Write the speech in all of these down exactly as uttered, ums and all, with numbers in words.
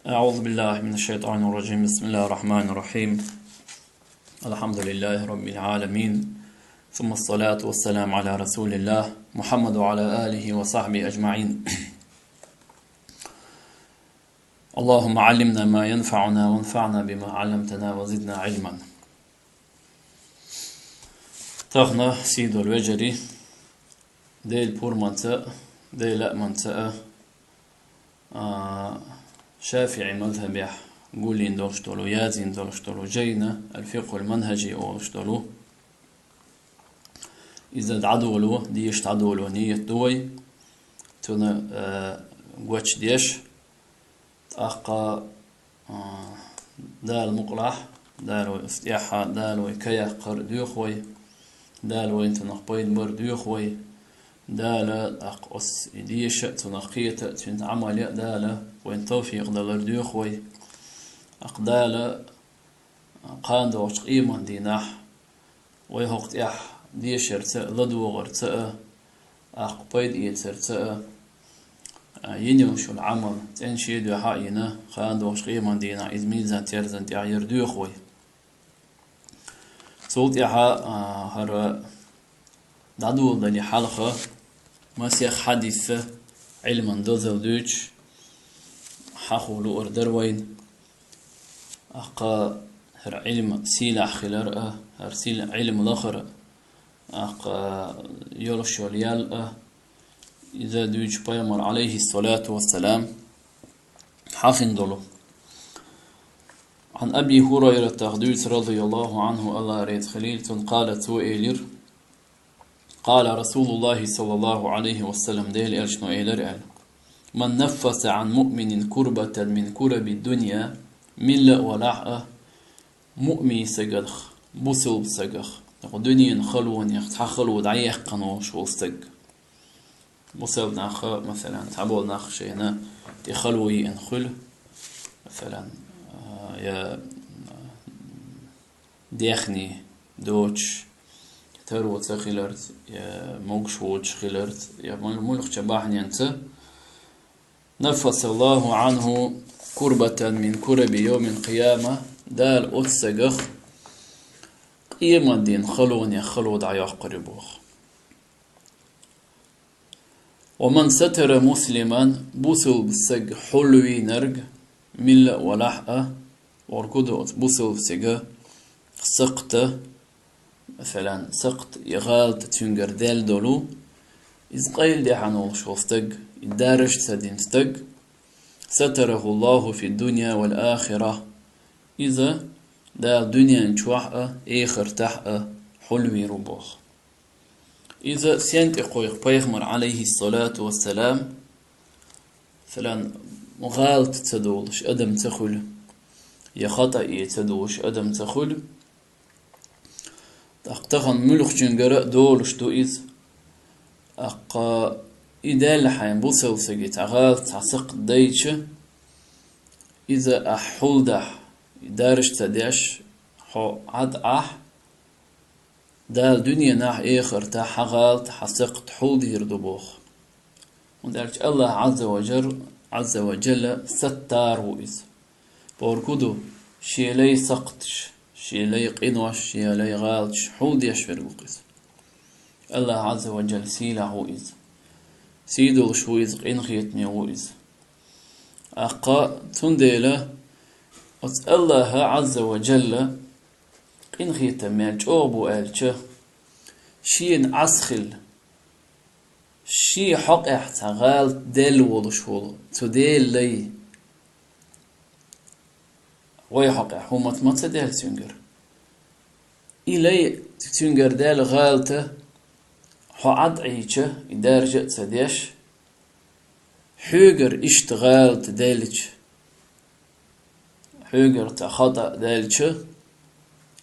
أعوذ بالله من الشيطان الرجيم. بسم الله الرحمن الرحيم. الحمد لله رب العالمين. ثم الصلاة والسلام على رسول الله محمد وعلى آله وصحبه أجمعين. اللهم علمنا ما ينفعنا وانفعنا بما علمتنا وزدنا علما. Тахана, сийдолу вежарий, Дела пурманца, Дела лааманца а, а, ШафиӀи мазхӀабехь гулйина долуш долу, язйина долуш долу жайна, аль-фикъхул манхӀажи олуш долу. Иза дӀадоло, деша дӀадоло ният ду вай, цунна, а, гочдеш, тӀаккха, а, Дала мукъалахь, Дала вай оцу тӀехь, Дала вай каяккхар доьху вай, Дала вайна цунах пайда бар доьху вай, Дала, тӀаккха оцу и деша а, цунах кхета а, цуьнца Ӏамал ян а Дала вайна тавфикъ далар доьху вай. ТӀаккха Дала кхана догӀучу къеман дийнахь вай хӀокху тӀехь дешарца а, ладогӀарца а, тӀаккха пайда эцарца а, а, йина йолуш йолу Ӏамал цӀена шен дуьхьа а йина, кхана догӀучу къеман дийнахь иза мизан-терзан тӀехь яр доьху вай. Цул тӀаьхьа, а, хӀара дӀадоладале хьалха масех хьадиса Ӏилман дозалла дуьйцуш хьахо луъур дара вайна. ТӀаккха хӀара Ӏилма сийлахь хилар а, хӀара сийл-, Ӏилма лахара, тӀаккха йолуш йолу ял а, иза дуьйцу пайхамар, алейхиссалату вассалам, хьахина долу. Ан Аби Хурайратах дуьйцу, радияллаху анху, Аллах реза хилийла цунна, къала, цо элира: «Къала Расулуллахи саллаллаху алейхи ва саллям, Дела элчано элира аьлла: „Ман наффаса ан муъминин курбатан мин кураби дунья“», милла а валахь а, муъмин сагах, бусалба сагах, дуьненан халонех цхьа хало дӀаяьккхина волуш волу стаг. Бусалба нах, масалан, цхьаболу нах шайна тӀе хало йиъна хуьлу, масалан, а, я, а, дехний доцуш, таро ца хиларца, я могуш воцуш хиларца, я мул-, муьлххачу бахьаненца, наффасаллаху анху курбатан мин кураби йовмил къияма, Дала оцу сагах къемат дийнан халонех хало дӀайоккхур ю боху. «Ва ман сатара муслиман», бусалба саг хьулвийнарг, милла а валахь а, варгу ду оцу бусалба сага сакхта, масалан, сакхта я гӀалта цуьнгара даьлла долу, иза къайладаьхьна волуш волу стаг, и даржа ца дина стаг, «сатараху Аллаху фи дунья вал ахира», иза Дала дуьнен чохь а, эхартахь а хьулвийр ву боху. Иза сен тӀе кхойкху пайхамар, алейхиссалату вассалам, масалан, гӀалат ца долуш адам ца хуьлу, я хатӀа а ца долуш адам ца хуьлу. ТӀаккха тахана муьлххачуьнгара а долуш ду иза. ТӀаккха и даьлла хьайн бусалба саги цхьа гӀалат, цхьа сакхт дайча, иза ахь хьулдахь, и даржа ца деш, хьо Ӏад Ӏахь, Дала дуьненахь, эхартахь хьан гӀалат, хьан сакхт хьулдийр ду боху. ХӀунда аьлча Аллах Ӏазза ва жар-, Ӏазза ва Джалла саттар ву иза. Бохург хӀун ду? Шен лай сакхташ, шен лай къинош, шен лай гӀалаташ хьулдеш верг ву иза. Аллах Ӏазза ва Джалла сийлахь ву иза. Сий долуш ву иза, къинхетаме ву иза. ТӀаккха цундела оцу Аллаха Ӏазза ва Джалла къинхетам мел чӀогӀа бу аьлча, шена Ӏас хилла, шен хьокъехь цхьа гӀалат даьлла волуш волу цу Делан лай, вай хьокъехь хӀумма ма ца даьлла цуьнгара. И лай, цуьнгара даьлла гӀалат хьо Ӏад Ӏийча, и даржа а ца деш, хьоьгара иштта гӀалат даьлча, хьоьгара цхьа хатӀа а даьлча,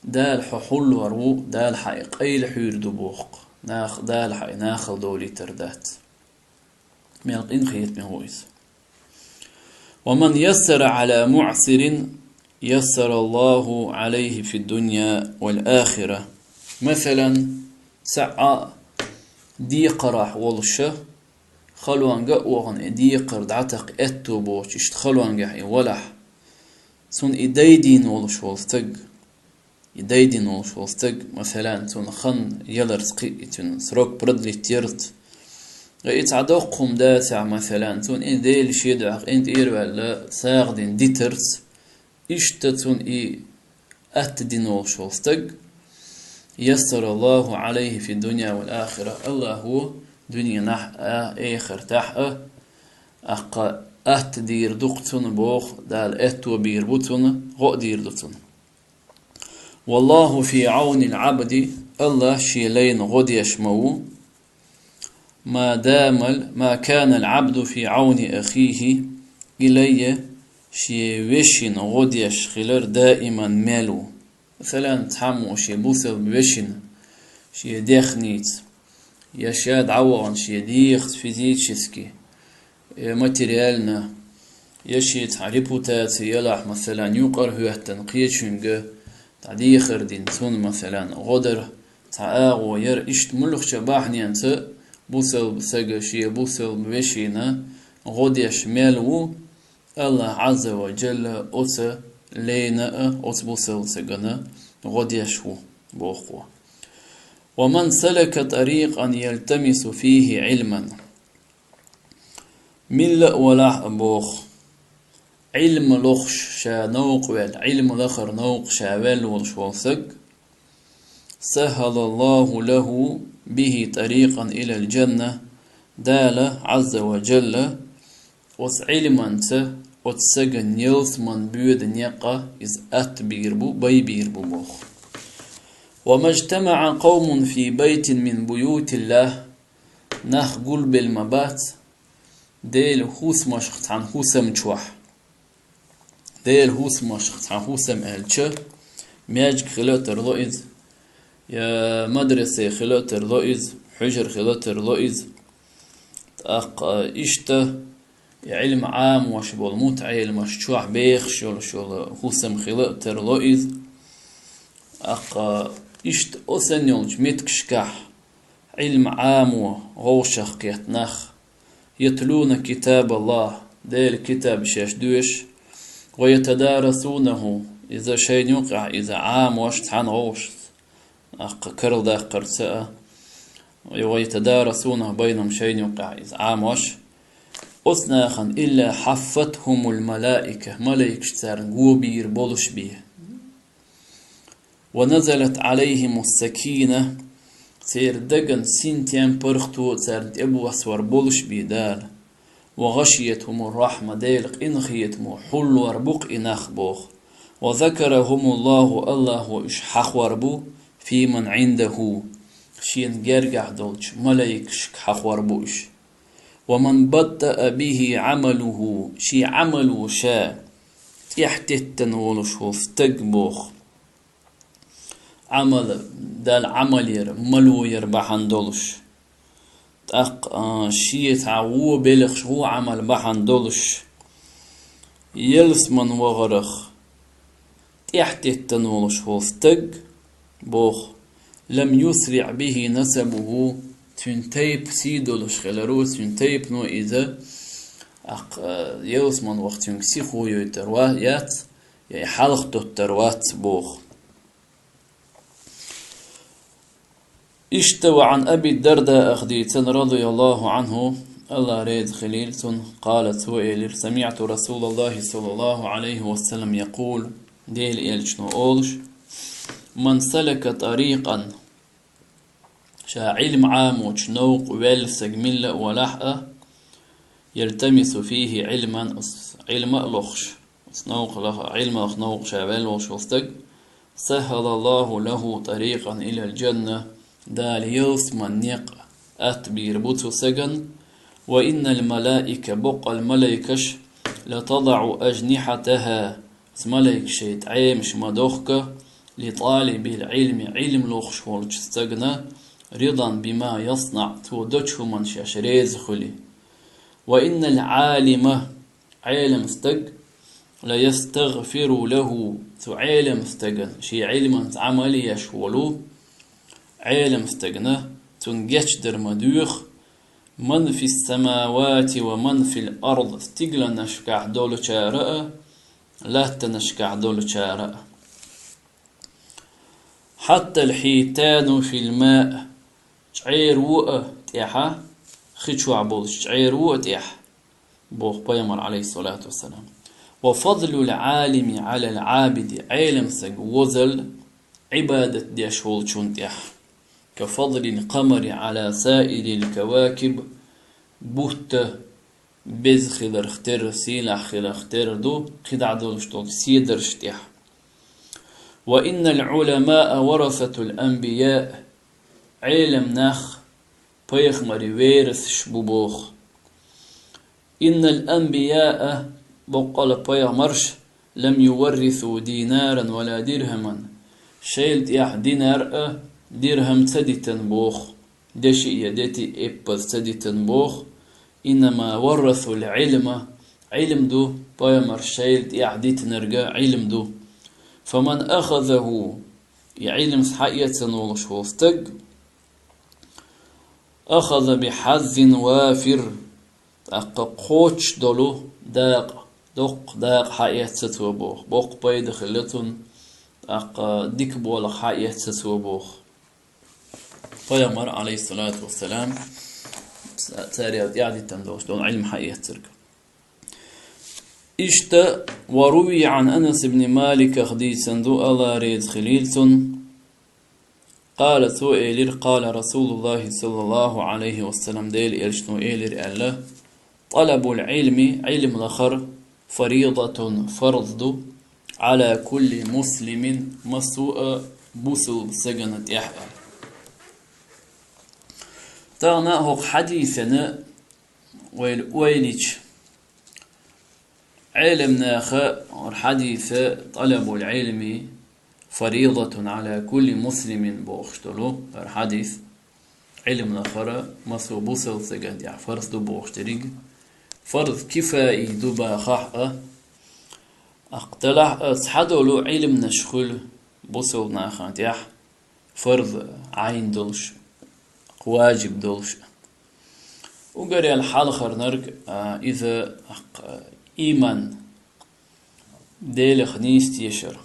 Дала хьо хьулвар ву, Дала хьан и къайлахьийр ду боху, нах-, Дала хьан и нахала долуьйтур дац. Мел къинхетаме ву иза. «Ва ман яссара Ӏала муӀсирин, яссара Аллаху Ӏалайхи фи дунья вал ахира». Масалан, цхьа а декхарехь волуша, халонга а вахана и декхар дӀатаккха аьтто боцуш, иштта халонгахь и валахь, цунна и дайдина волуш волу стаг, и дайдина волуш волу стаг, масалан, цунна хан яларца кхин а, и цуьнан срок продлить ярца, я и цхьа доккха хӀума дацахь, масалан, цунна и Делан шен дуьхьа къинтӀера а ваьлла, сагӀа дина дитарца, иштта цунна и атта дина волуш волу стаг, яссараллаху алейхи фи дунья вал ахира, Аллахо дуьненахь а, эхартахь а, аккха атта дийр ду-кх цунна боху, Дала аьтто бийр бу цунна, гӀо а дийр ду цунна. Валлаху фи Ӏаунил Ӏабди, Аллах шен лайна гӀо деш ма ву. Ма дамал, ма канал Ӏабду фи Ӏауни ахихи, и лай шен вешина гӀо деш хилар даиман мел ву. Масалан, цхьаммо шен бусалба вешина, шен дехнийца, я ша дӀавахана шен дегӀаца физически, я материально, я шен цхьа репутаци ялахь, масалан, юкъара хӀоьттина кхечуьнга дӀадехар дина, цунна, масалан, гӀо дар цхьа агӀо яр, иштта муьлххачу бахьаненца бусалба сага шен бусалба вешина гӀо деш мел ву, Аллах Ӏазза ва Джалла оцу лайна а, оцу бусалба сагана гӀо деш ву, боху. Ва ман салака тарикъан ялтамису фихи Ӏилман. Милла а валахь а боху, Ӏилма лохуш ша новкъа ваьлла, Ӏилма лахара новкъа ша ваьлла волуш волу саг, саххалаллаху лаху бихи тарикъан илал джанна, Дала Ӏазза ва Джалла оцу Ӏилманца оцу саган ялсаман боьда некъа иза атта бийр бу, бай бийр бу боху. Ва мажтамаъа къавмун фи байтин мин буютиллах, нах гулбелла ма бац Делан хӀусамашкахь цхьана хӀусам чохь. Делан хӀусамашкахь цхьана хӀусам аьлча, маьждиг хила а тарло иза, я мадресе хила а тарло иза, хьуьжар хила а тарло иза. ТӀаккха иштта и Ӏилма Ӏамош болу мутаӀеламаш чохь бехаш йолуш йолу хӀусам хила а тарло иза. ТӀаккха иштта оцу санна йолчу меттигашкахь Ӏилма Ӏамо гӀовшах кхетта нах, ятлуна китабаллах, Делан китаб шаьш доьшу, ва ятадарасунаху, иза шайна юкъахь иза Ӏамош цхьана гӀовшашца, аккха карладаккхарца а, ва ятадарасунаху байнахум, шайна юкъахь иза Ӏамош. Оцу нахана илла хьаффатхумул малаика, малайкаш царна го бийр болуш бен. Ва назалат Ӏалайхимус сакина, церан дагана синтем, паргӀато царна тӀебоссавар болуш бен Дала. Ва гӀашиятхумур рахьма, Делан къинхетамо хьуллор бу-кх и нах боху. Ва закарахумуллаху, Аллахо уьш хьахор бу, фиман Ӏиндаху, шена гергахь долчу малайкашка хьахор бу уьш. Ва ман баттаъа бихи Ӏамалуху, шен Ӏамало ша тӀаьхьатеттина волуш волу стаг боху. Ӏамал, Далла Ӏамал яр, мало яр бахьана долуш. ТӀаккха, а, шен цхьа вон белхаш, вон Ӏамал бахьана долуш. Ялсаман вахарах тӀаьхьатеттина волуш волу стаг, боху, лам юсриъ бихи насабуху, цуьнан тайпа сий долуш хиларо, цуьнан тайпано иза, аккха, а, ялсаман ваха цуьнга сихо йойтар ва-, яц, я и хьалха доттар вац, боху. Иштта ва Ӏан Аби Дардаах дийцина, радияллаху Ӏанху, Аллах реза хилийла цунна, къала, цо элира, самиъту Расулаллахи саллаллаху Ӏалайхи ва саллам якъул, Делан элчано олуш, ман салака тарикъан, ша Ӏилма Ӏамочу новкъа ваьлла саг милла а валахь а, ялтамису фихи Ӏилман, ас Ӏилма а лохуш, ас новкъа лаха, Ӏилма лаха новкъа ша ваьлла волуш волу стаг, саххалаллаху лаху тарикъан илал джанна, Дала ялсаман некъ атта бийр бу цу саган, ва иннал малаика, боккъал малайкаш, латадаъу ажнихьатаха, ас малайкаш шайн тӀаьмаш ма дохка, ли талибил Ӏилми, Ӏилма лохуш волчу стагана, ридан бима яснаъ, цо дочу хӀуманна шаьш реза хуьлий. Ва иннал Ӏалима, Ӏелам стаг, ла ястагъфиру лаху, цу Ӏелам стагана, шен Ӏилманца Ӏамал еш волу Ӏелам стагана, цунна гечдар ма доьху, من في السماوات ومن في الأرض, стигланашкахь долчара а, латтанашкахь долчара а. حتى الحيتان في الماء, чӀерву а тӀехьа, хи чохь болчу чӀерву а тӀехь, боху пайхамар, алейхиссалату вассалам. وفضل العالم على العابد, Ӏелам саг возал Ӏибадат деш волчун тӀехь. كفضل القمر على سائر الكواكب, бутта беза хиларх тера, сийлахь хиларх тера ду кхидӀа долуш долчу седарш тӀехь. وإن العلماء ورثة الأنبياء, Ӏелам нах пайхамарийн верасаш бу боху. إن الأنبياء, боккъала пайхамарш, لم يورثوا دينارا ولا درهما, шайла тӀехь динар а, дирхам ца дитина боху, деши я дети эппаз ца дитина боху. إنما ورثوا العلم, Ӏилм ду, пайхамарш шайла тӀехь дитинарг а Ӏилм ду. فمن أخذه, и Ӏилмас хьаэцна волуш волу стаг, أخذ بحظ وافر, тӀаккха кхочуш долу дакъа, доккха дакъа хьаэцна цо боху, боккха пайда хилла цунна, тӀаккха дика болах хьаэцна цо боху. Пайхамар, алейхиссалату вассалам, царел тӀаьхьа диттан долуш долу Ӏилма хьаэцнарг. Иштта, وروي عن أنس بن مالك, дийцина ду, Алла реза хилийла цунна, قال, цо элира, قال رسول الله صلى الله عليه وسلم, Делан элчано элира аьлла: طلب العلم, Ӏилма лахар, فريضة, фарз ду, على كل مسلم, массо а бусалба сагана тӀехь а. Тахана хӀокху хьадисана вайла ойла йича, Ӏелам наха хӀара хьадиса طلب العلم فريضة على كل مسلم бохуш долу хӀара хьадис, Ӏилма лахара массо а бусалба сагана тӀехь фарз ду бохуш дерриг, фарз кифаи ду бахахь а, аккха делахь а цхьадолу Ӏилманаш хуьлу бусалба нахана тӀехь, фарз Ӏайн долуш, важиб долуш. Угар яьлла хьалхарнарг, а, иза, аккха, ийман, Делах нийса тешар,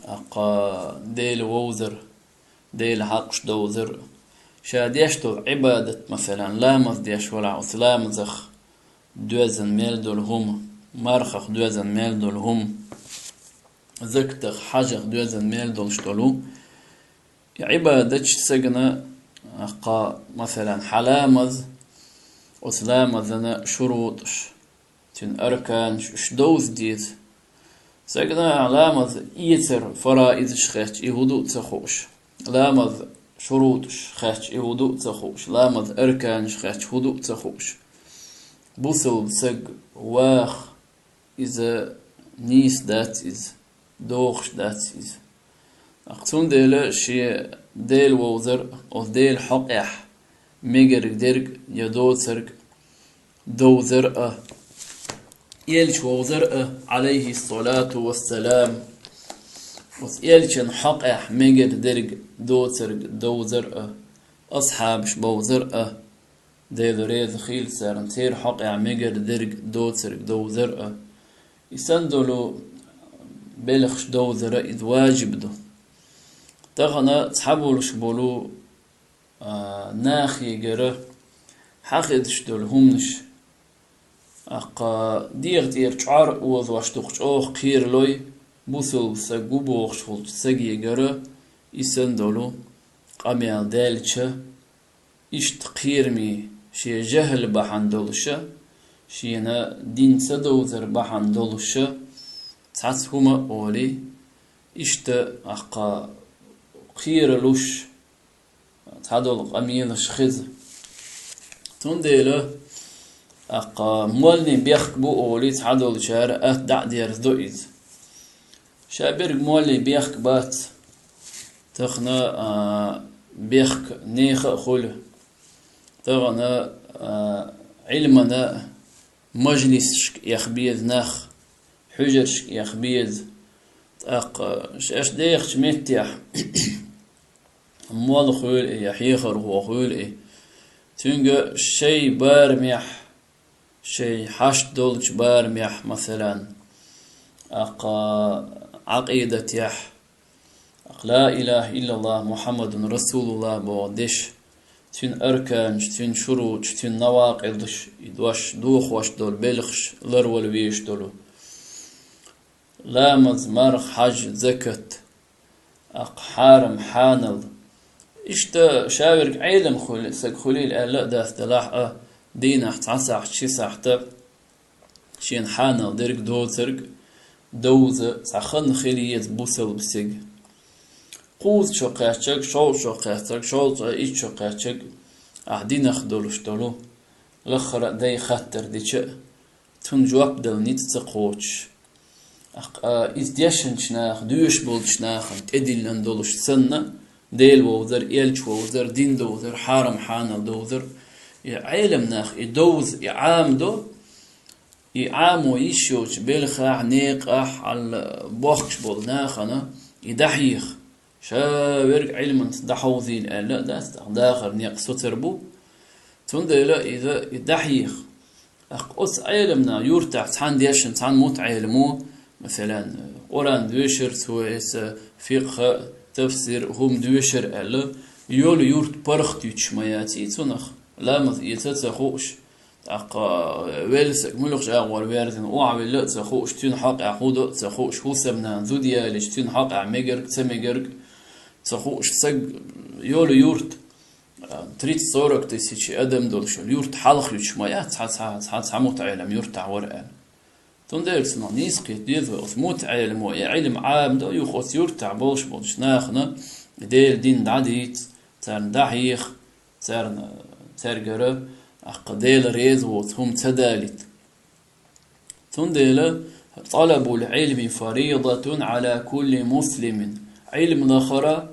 аккха, Дела вовзар, Делан хьакъаш довзар, ша деш долу Ӏибадат, масалан, ламаз деш валахь, оцу ламазах доьзна мел долу хӀума, мархах доьзна мел долу хӀума, закатах, хьажах доьзна мел долуш долу. И Ӏибадатчу сагана, аккха, масалан, хьан ламаз, оцу ламазана шурутӀаш, цуьнан арканаш, уьш довза деза. Сагана ламаз эцар фараизаш хетча, и вуду а ца хууш, ламаз шурутӀаш хетча, и вуду а ца хууш, ламаз арканаш хетча, вуду а ца хууш, бусалба саг ваха, иза нийса дац иза, догӀуш дац иза. Аккха, цундела шен Дела вовзар а, оцу Делан хьокъехь мегар дерг я доцург довзар а, Элча вовзар а, алейхиссалату вассалам, оцу Элчан хьокъехь мегар дерг доцург довзар а, асхьабаш бовзар а, Дела реза хийла царна, церан хьокъехь мегар дерг доцург довзар а, и санна долу белхаш довзар а иза важиб ду. Тахана цхьаболуш болу, а, нахегара хьан хезаш долу хӀуманаш, аккха, дегӀа тӀера чӀор озош дукха чӀогӀа кхералой, бусалба саг ву бохуш волчу сагегара, и санна долу къамел даьлча, иштта кхераме, шен жахӀал бахьана долуша, шена дин ца довзар бахьана долуша, цхьацца хӀума а олий, иштта, аккха, кхералуш, цхьадолу къамелаш хеза. Цундела, аккха, моллин бехк бу олий, цхьадолчара атта дӀа а дерзадо иза. Ша берг моллин бехк бац. Тахана, а, бехк нехан а хуьлу. Тахана, а, Ӏилмана мажлисашка эха беза нах, хьуьжаршка эха беза. ТӀаккха шаьш дехачу меттехь молла хуьлу и, я хьехархо хуьлу и, Цуьнга шайн барамехь, шайн хьашт долчу барамехь, масалан, аккха Ӏакъидатехь, аккха ла илаха иллаллах Мухаммадун расулуллах боху деш, цуьнан арканаш, цуьнан шуруташ, цуьнан навакъидаш, и дош дохош долу белхаш ларвала везаш долу. Ламаз, марха, хьаж, закат, аккха хьарам, хьанал. Иштта ша верг Ӏелам хуьлу, саг хуьлийла аьлла а дац, делахь а дийнахь цхьа сахьт, ши сахьта шена хьанал дерг, доцург, довза цхьа хан хила еза бусалба стеган. Кхузткъа шо кхаьчнарг, шовзткъа шо кхаьчнарг, шовзткъа итт шо кхаьчнарг, ахь динах долуш долу лаххара а дай хаттар дича а, цунна жоп дала ницкъ ца кхочуш. Аккха иза дешначу наха, доьшуш болчу нахана тӀедиллина долуш санна, Дела вовзар, элча вовзар, дин довзар, хьарам хьанал довзар, и Ӏелам нах и довза, и Ӏамадо, и Ӏамо йиш йоцучу белхахь, некъахь, хьал бохкуш болу нахана и дӀахьеха. Ша верг Ӏилманца дӀахьовзийла аьлла а дац, тӀаккха дахар некъ соцур бу. Цундела иза и дӀахьеха. Аккха оцу Ӏелам наха юртахь цхьана дешна, цхьана мутаӀеламо, масалан, Къуръан доьшура цо, эца фикъхӀ, тафсир, хӀума доьшура аьлла, йолу юрт паргӀатйуьтуш ма яц и цунах, ламаз эца а ца хууш, тӀаккха велла саг муьлхачу агӀор верзина охьавелла а ца хууш, цуьнан хьокъехь хӀун до а ца хууш, хӀусамнана зуда ялийча, цуьнан хьокъехь мегарг, ца мегарг ца хууш саг йолу юрт, тридцать-сорок тысяч адам долуш йолу юрт хьалха юьтуш ма яц, цхьа, цхьа, цхьа, цхьа мутаӀелам юртахь вара аьлла. Цундела цунах нийса кхета деза вай, оцу мутаӀеламо и Ӏилма Ӏамадо, юха оцу юртахь болуш болчу нахана Делан дин дӀадийца, царна дӀахьеха, царна, цаьргара, аккха, Дела реза воцу хӀума ца далийта. Цундела: «Талабул Ӏилми фаридатун Ӏала кулли муслимин». Ӏилма лахара,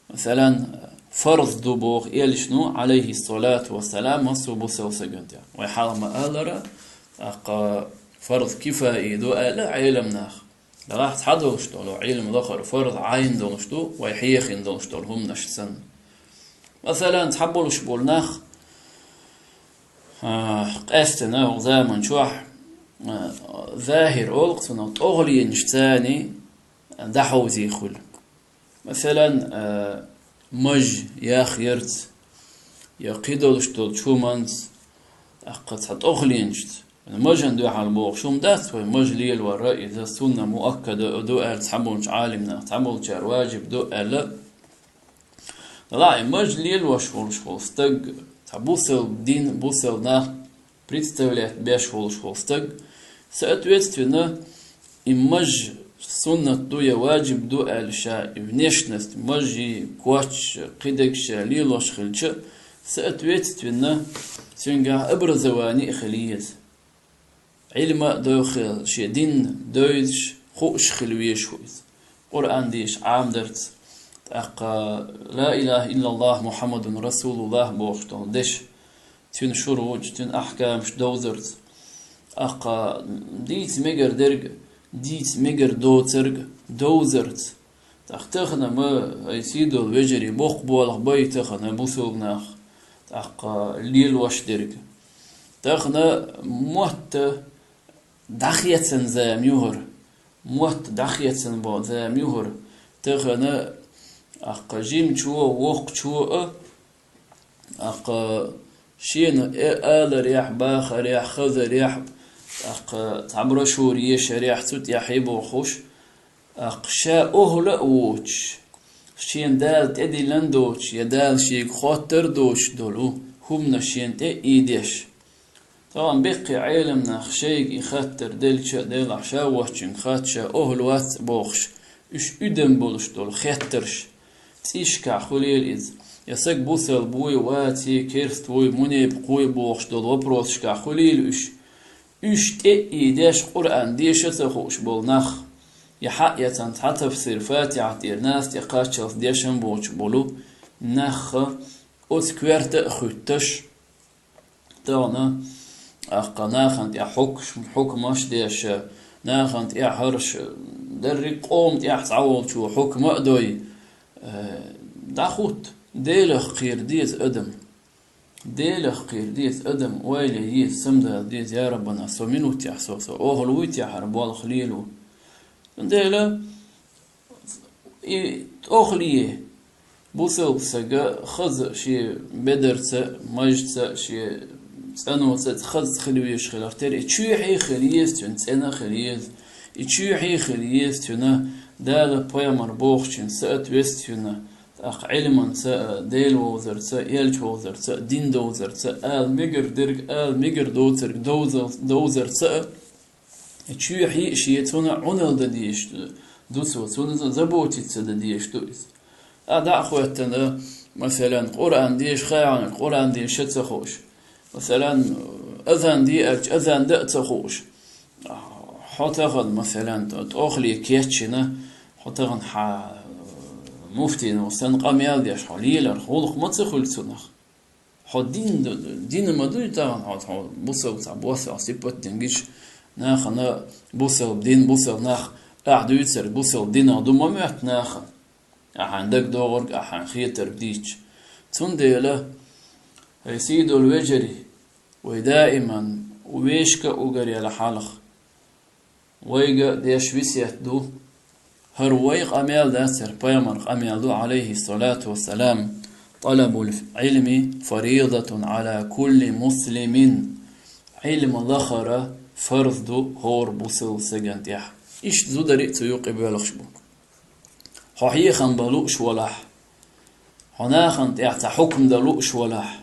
масалан, фарз ду боху элчано, Ӏалайхиссалату вассалам, массо а бусалба сагана тӀехь. Вай хьалха ма-аллара, тӀаккха фарз кифаи ду аьлла Ӏелам наха. Делахь цхьа долуш долу Ӏилма лахара фарз Ӏайн долуш ду, вай хьехийна долуш долу хӀуманаш санна. Масалан, цхьаболуш болу нах, а, къаьстина хӀокху заман чохь, а, захир олу цунах, тӀогӀленаш царний дӀахьовзий хуьлу. Масалан, а, маж, яхъярца, я кхидолуш долчу хӀуманца, тӀаккха цхьа тӀогӀленашца. Мажан дуьхьал бохуш хӀума дац вай, маж лелавар, иза сунна муаккада ду аьлла цхьаболчу Ӏалимнаха, цхьаболчара важиб ду аьлла. Делахь и маж лелош волуш волу стаг, цхьа бусалба дин, бусалба нах представлять беш волуш волу стаг, соответственно, и маж суннат ду я важиб ду аьлла ша, и внешность, мажи, коч, кхидерг ша лелош хилча, соответственно, цуьнгахь образование а хила еза. Ӏилма а дойхе, шен дин девзаш, хууш хила везаш ву иза. Къуръан деша Ӏамадарца, тӀаккха «Ла илаха иллаллах Мухаммадун расулуллах» бохуш долу деш, цуьнан шуруташ, цуьнан ахькамаш довзарца, тӀаккха дийца мегар дерг, дийца мегар доцург довзарца. ТӀаккха тахана ма, ай сий долу вежарий, боккха болх бай тахана бусалба нах, тӀаккха лелош дерг. Тахана мотт дӀахецна зама ю хӀара. Мотт дӀахецна бо зама ю хӀара. Тахана, тӀаккха жимачо, воккхачо а, тӀаккха шена э аларехь, бахарехь, хазарехь, тӀаккха цхьа брошюра ешарехь, цу тӀехь бохуш, тӀаккха ша охӀла а воцуш, шена Дала тӀедиллина доцуш, я Дала шега хоттар доцуш долу хӀуманаш шена тӀе а ийдеш. Тахана беккхий Ӏелам нах шайга и хаттар делча а, делахь ша воцчуьнга хатта ша охӀла вац а бохуш, уьш уьдам болуш долу хеттарш, цӀийшкахь хуьлийла иза, я саг бусалба вуй, ваций, керста вуй, мунепакъ вуй бохуш долу вопросашкахь хуьлийла уьш, уьш тӀе а ийдеш, Къуръан деша а ца хууш болу нах, я хьаъ, я цхьана цхьа тафсир, Фатихьат тӀера, Нас тӀе кхаччалц дешна а воцуш болу нах, оцу коьрта а хӀуьтташ, тахана, тӀаккха нахана тӀехь хьукмаш, хьукмаш деш, нахана тӀехь хӀорш, дерриг къоман тӀехь цхьаволчо хьукма а дой, э, дӀахӀутту, Делах кхера деза адам. Делах кхера деза, адам ойла е деза, самадала деза, я Раббана, со мила ву-те, со, со охал вуй-те хӀара болх лело. Цундела и тӀохле бусалба сага хаза шен бедарца, мажаца, шен цӀеноца хаза хила везаш хилар тера, и чоьхьий хила еза цуьнан, цӀена хила еза, и чоьхьий хила еза цуьнан, Дала, пайхамара бохучун соответственно, тӀаккха Ӏилманца а, Дела вовзарца а, элча вовзарца а, дин довзарца а, ала мегар дерг, ала мегар доцург довза-, довзарца а, и чоьхьий шен цунна Ӏуналла дан дезаш ду цо, цунна заботиться дан дезаш ду иза. А дӀа а хоттана, масалан, Къуръан деша хаьа хьуна, Къуръан деша ца хууш. Масалан, азан де аьлча, азан дан а ца хууш. Хьо тахан, масалан, тӀохле кечйина, хьо тахан хьа муфтино санна къамел деш, хьо лелар гӀулакх ма ца хуьлу цунах. Хьо дин ду-, дин ма дуй тахан, хьо, хьо бусалба цхьа босса сипат дина гича, нахана бусалба дин, бусалба нах ахь дуьйцург бусалба динах ду ма моьтту нахана. Ахьа дагадогӀург, ахьа хетарг дийцча. Цундела, хӀай сийдолу вежарий, вай даиман вешка а угар яла хьалха, вайга деш весет ду. ХӀара вай къамел дац, хӀара пайхамара къамел ду, Ӏалайхиссалату вассалам: «ТӀалабул Ӏилми фаридатун Ӏала кулли муслимин». Ӏилма лахара фарз ду хӀора бусалба сагана тӀехь. Иштта зударий а цу юкъе боьлхуш бу. Хьо хьехам бан лууш валахь, хьо нахана тӀехь цхьа хьукам дан лууш валахь,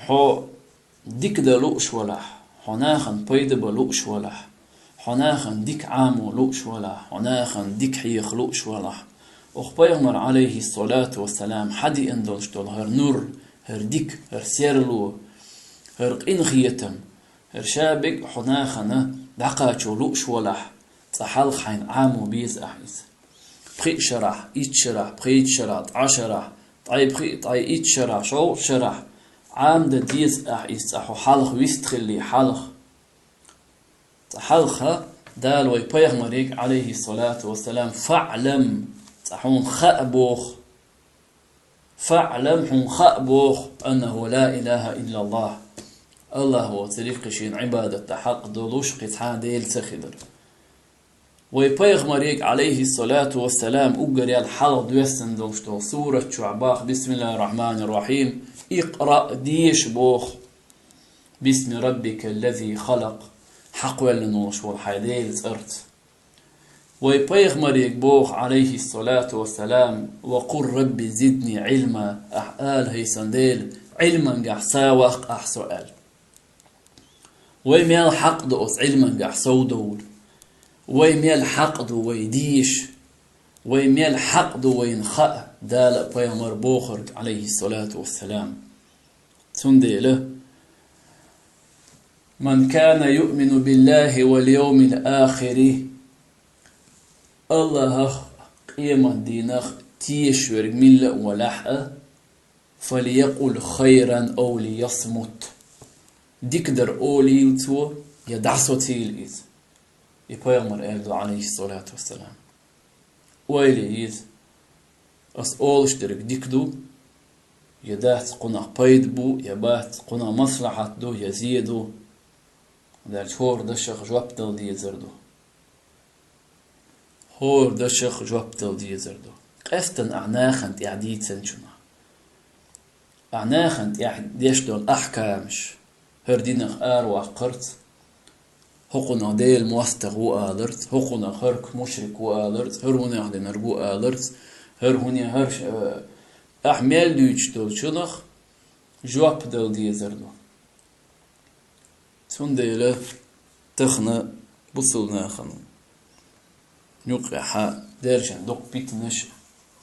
хьо дика дан лууш валахь, хьо нахана пайда бан лууш валахь, хьо нахана дика Ӏамо лууш валахь, хьо нахана дика хьеха лууш валахь, оха пайхамара, Ӏалайхиссалату вассалам, хьадеана долуш долу хӀара нур, хӀара дика, хӀара серло, хӀара къинхетам, хӀара шаберг а хьо нахана дӀакхачо лууш валахь, цкъа хьалха хьайна Ӏамо беза ахь иза. Пхи шарахь, итт шарахь, пхийтта шарахь, ткъа шарахь, ткъе пхи, ткъе итт шарахь, шовзткъа шарахь Ӏамадан деза ахь иза, цкъа хьо хьалха вистхилли хьалха. Цкъа хьалха Дала вай пайхамарга, Ӏалайхиссалату вассалам, «фаӀлам», цкъа хьуна хаа боху. «ФаӀлам», хьуна хаа боху, «аннаху ла илаха иллаллах», АллахӀ воцург кхин шена Ӏибадат дан хьакъ долуш кхин цхьа а Дела ца хилар. Вай пайхамарга, Ӏалайхиссалату вассалам, уггар ял хьалха доьссина долуш долу сурат чохь боху: «Бисмиллахир-рахманир-рахим. Икъраъ», деша боху. «Бисми раббикал лази халакъ». Хьакхоьллина волуш волу хьайн Делан цӀарца. Вай пайхамарга боху, Ӏалайхиссалату вассалам: «Ва къул рабби зидни Ӏилма». Ахь ала, хӀай сан Дела, Ӏилмангахь сов ваккха ахь со аьлла. Вай мел хьакъ ду оцу Ӏилмангахь совдовла? Вай мел хьакъ ду вай деша? Вай мел хьакъ ду вайна хаа Дала а пайхамара бохург, Ӏалайхиссалату вассалам? Цундела: «Ман кана юъмину биллахи вал йовмил ахири», АллахӀах, къематдийнах тешаш верг милла а валахь а, «фалякъул хайран ав лиясмут». Дика дар олийла цо, я дӀасоцийла иза. И пайхамара аьлла ду, Ӏалайхиссалату вассалам. Ойла е иза: ас олуш дерг дика ду, я дац, кхунах пайда бу, я бац, кхунах маслахьат ду, я зе ду. Дальше хӀора дашах жоп дала дезар ду. ХӀора дашах жоп дала дезар ду. Къаьстина ахь нахана тӀехь дийцинчунах. Ахь нахана тӀехь деш долу ахькамаш, хӀара динах араваккхарца, хӀокхунах Делан мостагӀа ву аларца, хӀокхунах хӀара мушрик ву аларца, хӀара хӀунех динарг ву аларца, хӀара хӀуне хӀара ш-, э, ахь мел дуьйцуш долчунах жоп дала дезар ду. Цундела тахана бусалба нахана юкъехь даьржина дукха питанаш,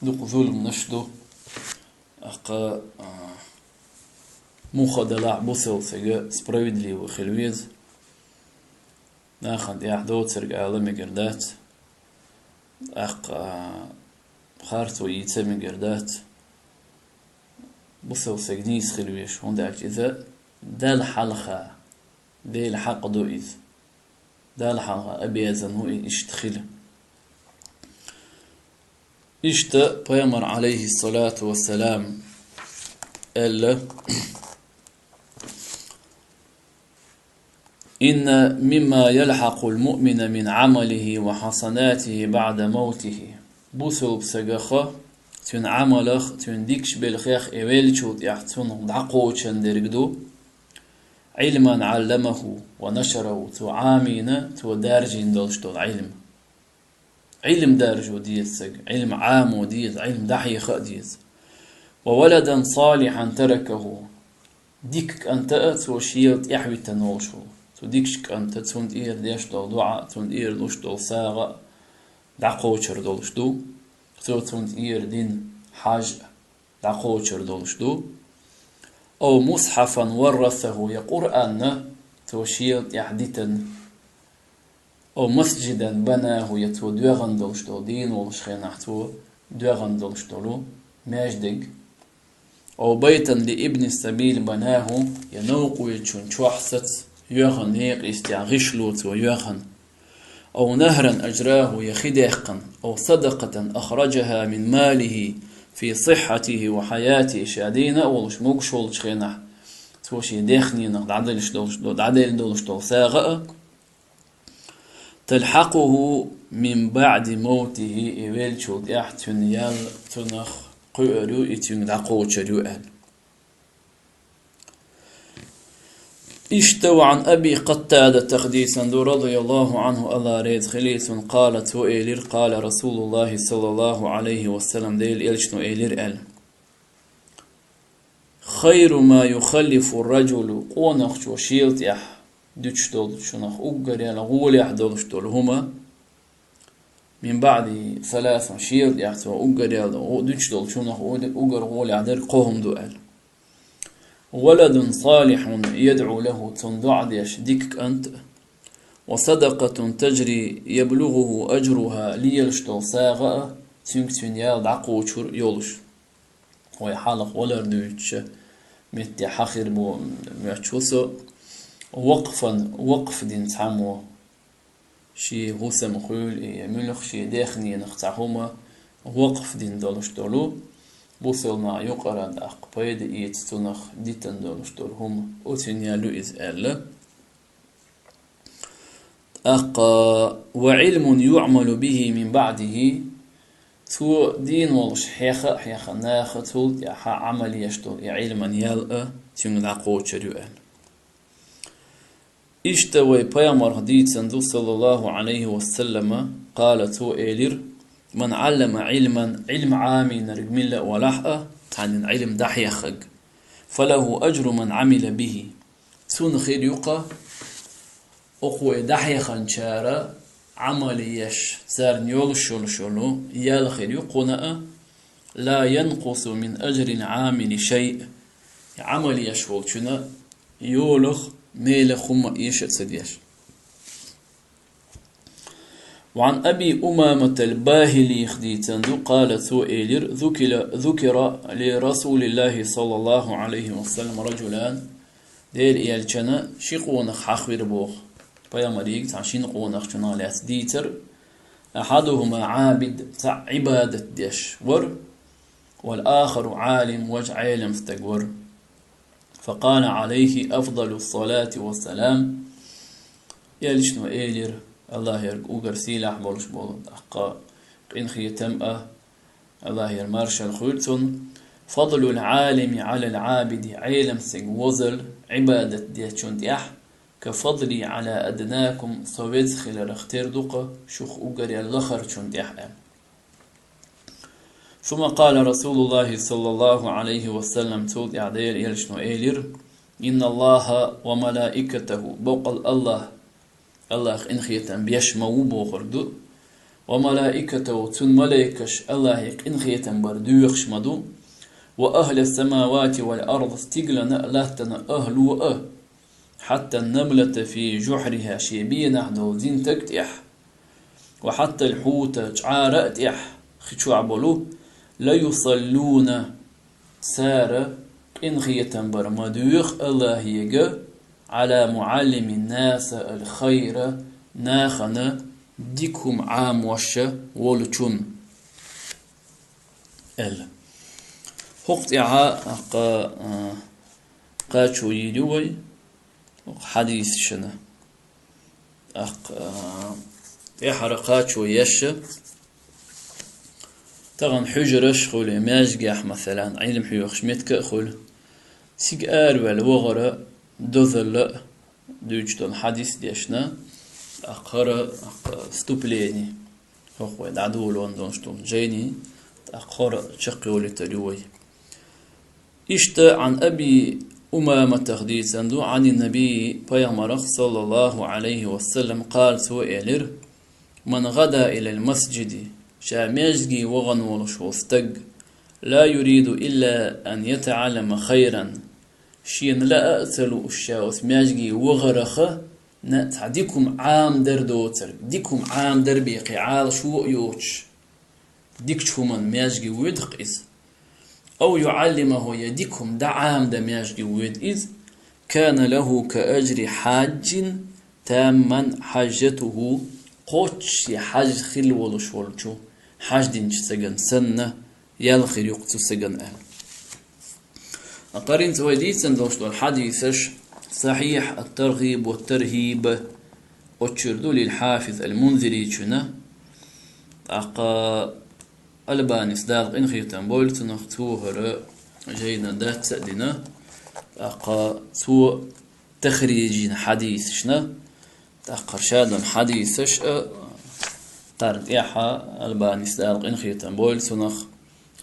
дукха зуламаш ду. Аккха, а, муха далахь бусалба сага справедливо хила веза. Нахана тӀехь доцург ала мегар дац. Аккха, а, харцо йийца мегар дац. Бусалба сага нийса хила веза, хӀунда аьлча иза Далла хьалха, Делан хьакъ ду иза. Далла хьалха обязан ву и иштта хила. Иштта пайхамар, Ӏалайхиссалату вассалам, аьлла: إن مما يلحق المؤمن من عمله وحسناته بعد موته. Бусалба сагах, цуьнан Ӏамалах, цуьнан дикачу белхех и веллачул тӀаьхьа цунах дӀакхочун дерг ду: علما علمه ونشره, цо Ӏамийна, цо даржийна долуш долу Ӏилма. Ӏилма даржо деза сага, Ӏилма Ӏамо деза, Ӏилма дӀахьеха а деза. وولدا صالحا تركه, дика кӀанта а цо шел тӀаьхьа витина волуш ву. Цу дикачу кӀанта цунна тӀера деш долу доӀа, цунна тӀера луш долу сагӀа а дӀакхочур долуш ду. Цо цунна тӀера дина хьаж а дӀакхочур долуш ду. أو مصحفا ورثه, я Къуръанна цо шел тӀаьхьа дитина. أو مسجدا بناه, я цо доьгӀна долуш долу, дийна волуш хенахь цо доьгӀна долуш долу маьждиг. أو بيتا لابن السبيل بناه, я новкъа виллачун чохь саца йоьгӀна, некъа йистехь гӀишло цо йоьгӀна. أو نهرا أجراه, я хи даьккхина. أو صدقة أخرجها من ماله في صحته وحياته, ша дийна а волуш, могуш волчу хенахь, цо шен даьхнинах дӀаделлаш долуш, дӀаделла долуш долу сагӀа а, تلحقه من بعد موته, и веллачул тӀаьхьа цуьнан ял цунах кхуьур ю, и цуьнга дӀакхочур ю аьлла. Иштта وعن أبي قتادة хьадийсан ду, رضي الله عنه, АллахӀ реза хилийта цунна, قال, цо элира, قال رسول الله صلى الله عليه وسلم, Делан Элчано элира аьлла: خير ما يخلف الرجل, къонахчо шел тӀаьхьа дуьтуш долчунах уггаре гӀолехь долуш долу хӀума, من بعده ثلاث, шел тӀаьхьа цо уггаре гӀо-, дуьтуш долчунах уггар гӀолехь дерг кхо хӀума ду аьлла. ولد صالح يدعو له, цунна доӀа деш дика кӀант а, وصدقة تجري يبلغه أجرها, лелаш долу сагӀа а, цуьнга цуьнан ял дӀакхочур йолуш. Вай хьалха валар дуьйцучу метте хьан хир бу моьттуш ву со, вакъфан, вакъф дина цхьаммо, шен хӀусам хуьлу и, я муьлха шен даьхнинах цхьа хӀума вакъф дина долуш долу, бусалба наха юкъара даккха пайда эца цунах дитина долуш долу хӀума, оцу ял ю иза аьлла. ТӀаккха, وعلم يعمل به من بعده, цо дийна волуш хьеха а хьехна, наха цул тӀаьхьа Ӏамал еш долу и Ӏилман ял а цуьнга дӀакхочур ю аьлла. Иштта вай пайхамарх дийцина ду, صلى الله عليه وسلم, قال, цо элира: من علم علما, Ӏилма Ӏамийнарг милла а валахь а, цхьанна Ӏилма дӀахьеххарг, فله أجر من عمل به, цунна хир ю-кха, оха и дӀахьехначара Ӏамал еш, царна йолуш йолуш йолу ял хир ю кхунна а, لا ينقص من أجر العامل شيء, Ӏамал еш волчунна йолах, мелах хӀумма а эша а ца деш. وعن أبي أمامة الباهلي хьадийцина ду, قال, цо элира: ذكر، ذكر لرسول الله صلى الله عليه وسلم رجلان, Делан Элчанна ши къонах хьахвира боху, пайхамарига цхьана шина къонахчунах лаьцна дийцира: أحدهما عابد, цхьаъ Ӏибадат деш вара, والآخر عالم, важа Ӏелам стаг вара. فقال عليه أفضل الصلاة والسلام, Элчано элира, АллахӀерг уггар сийлахь болуш болу, тӀаккха къинхетам а, АллахӀера маршалла хуьлда цунна: فضل العالم على العابد, Ӏелам стеган возал Ӏибадат дечун тӀехь, كفضلي على أدناكم, со веза хиларх тера ду-кха шух уггаре лахарчун тӀехь, аьлла. ثم قال رسول الله صلى الله عليه وسلم, цул тӀаьхьа Делан Элчано элира: إن الله وملائكته, боккъал АллахӀ, АллахӀ къинхетам беш ма ву бохург ду, وملائكته, цуьнан малайкаш АллахӀе къинхетам бар доьхуш ма ду, وأهل السماوات والأرض, стиглана а, латтана а ахӀло а, حتى النملة في جحرها, шен бенахь долу зинтаг тӀехь, وحتى الحوت, чӀара а тӀехь, хи чохь болу, ليصلون, цара къинхетам бар ма доьху АллахӀега, على معلم الناس الخير, нахана дика хӀума Ӏамош волчун, аьлла. ХӀокху тӀехьа, тӀаккха, а, кхачо йийр ю вай, хӀокху хьадисашна. ТӀаккха, а, тӀаьхьара кхачо еш, тахана хьуьжарш а хуьлу, маьждигехь, масалан, Ӏилма хьоьхуш меттиг а хуьлу. Цига араваьлла вахара дозалла а дуьйцуш долу хьадис дешна, тӀаккха хӀара, тӀаккха вступление, хӀокху вай дӀадоло долуш долу жайни, тӀаккха хӀара чекхйолуьйтур ю вай. Иштта Ӏан Аби Умаматах дийцина ду, Ӏанин Набий, пайхамарах, саллаллаху Ӏалайхи ва саллам, къала, цо элира: «Ман гӀада илал масджиди», ша маьждиге вахана волуш волу стаг, «ла юриду илла ан ятаӀаллама хайран», шена лаа а ца лууш ша оцу маьждиге вахарх, на цхьа дика хӀума Ӏамадар доцург, дика хӀума Ӏамадар бен кхин Ӏалашо а йоцуш, дикачу хӀуманна маьждиге воьду-кх иза. «Ав юӀаллимаху», я дика хӀума дӀаӀамадан маьждиге воьду иза, «кана лаху ка ажри хьаджин тамман хьажжатуху», кхоччуш хьаж хилла волуш волчу хьаж динчу стагана санна, ял хир ю-кх цу стагана аьлла. ТӀаккха хӀинца вай дийцина долуш долу хьадисаш Сахьихь ат-Таргъиб ва ат-Таргьиб, оцу чуьра ду лил Хьафиз ал-Мунзиричуьнан, тӀаккха Албанис, Дала къинхетам бойла цунах, цо хӀара жайна дац а дина, тӀаккха цо тахриж йина хьадисашна, тӀаккха ша долу хьадисаш а, тӀара тӀехьа Албанис, Дала къинхетам бойла цунах,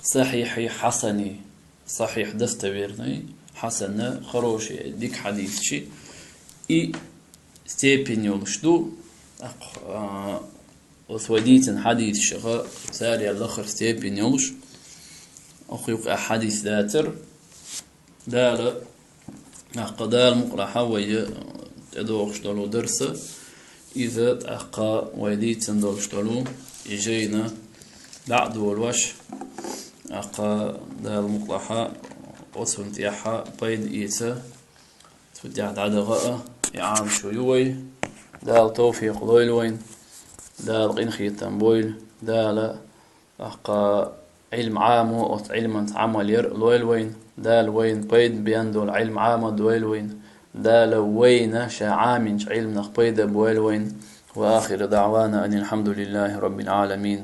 сахьихьий, хьасаний, сахьихь, достоверный, хьасана, хороший, дика хьадисаш, и степень йолуш ду, тӀаккха, а, оцу вай дийцина хьадисашха царел лахара степень йолуш, оха юкъахь хьадис дацара. Дала, тӀаккха Дала мукъалахь вай тӀедогӀуш долу дарс, иза тӀаккха вай дийцина долуш долу и жайна дӀа а долош, тӀаккха Дала мукъалахь оцунна тӀехь пайда эца, цу тӀехь дӀадахана а и Ӏамашо ю вай. Дала тавфикъ лойла вайна, Дала къинхетам бойла, Дала тӀаккха Ӏилма Ӏамо, оцу Ӏилманца Ӏамал яр а лойла вайна, Дала вайна пайда бен долу Ӏилма Ӏама дойла вайна, Дала вайна ша Ӏаминчу Ӏилманах пайда бойла вайна. Ва ахиру даӀвана анил хьамдулиллахи раббил Ӏаламин.